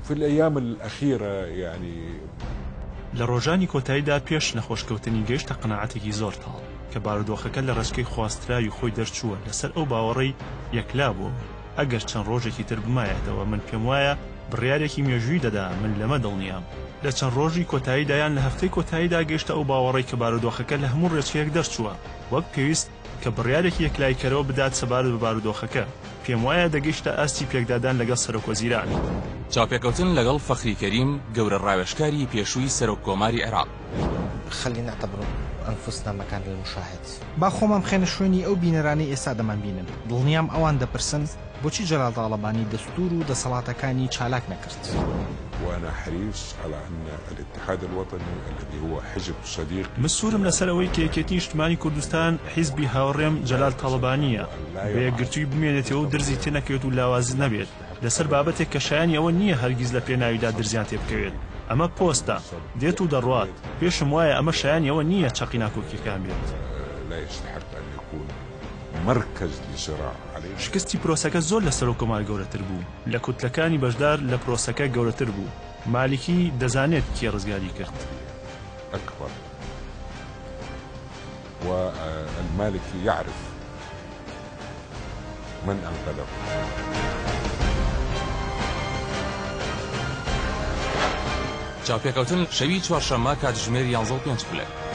في الأيام الأخيرة يعني. لە ڕۆژانی کۆتاییدا پێش نەخۆشکەوتنی گەیشتە قەناعەتێکی زۆر تاڵ کە بارودۆخەکە لە ڕێچکەی خواستراوی خۆی دەرچووە لەسەر ئەو باوەڕەی یەکلابووەوە ئەگەر چەند ڕۆژێکی تر بمایەتەوە من پێموایە بڕیارێکی مێژووی دەدا من لەمە دڵنیام. لە چەند ڕۆژی کۆتاییدا یان لە هەفتەی کۆتاییدا گەیشتە ئەو باوەڕەی کە بارودۆخەکە لە هەموو ڕێچکەیەک دەرچووە وەک پێویست کە بڕیارێکی یەکلاییکەرەوە بدات سەبارەت بە بارودۆخەکە، پێموایە دەگەیشتە ئاستی پێکدادان لەگەڵ سەرۆکوەزیران. چاوپێکەوتن لەگەڵ فەخری کەریم، گەورە ڕاوێژکاری پێشووی سەرۆک کۆماری عێراق. خلي نعتبر انفسنا مكان المشاهد. با خۆمان بخەینە شوێنی ئەو بینەرانەی ئێستا دەمانبینن، دڵنیام ئەوان دەپرسن بۆچی جەلال تاڵەبانی دەستوور و دەسەڵاتەکانی چالاک نەکرد؟ وانا حریص علی ان الاتحاد الوطنی الذی هو حزب صدیقی. من سوورم لەسەر ئەوەی کە یەکێتی نیشتمانی کوردستان حیزبی هاوڕێم جەلال تاڵەبانییە، بە یەکگرتوویی بمێنێتەوە و درزی تێنەکەوێت و لاواز نەبێت لەسەر بابەتێک کە شایانی ئەوە نییە هەرگیز لە پێناویدا درزیان تێبکەوێت. ئەمە پۆستە، دێت و دەڕوات، پێشم وایە ئەمە شایانی ئەوە نییە چەقی ناکۆکییەکان بێت. لا یستحق ان یکون مرکز لصراع علیه. شکستی پرۆسەکە زۆر لە سەرۆککۆمار گەورەتر بوو، لە کوتلەکانی بەشدار لە پرۆسەکە گەورەتر بوو، مالیکی دەزانێت کێ ڕزگاری کرد. اکبر و المالکی یعرف من انقذه. چاوپێکەوتن شەوی چوارشەممە کاتژمێر یانزە و پێنج خولەک.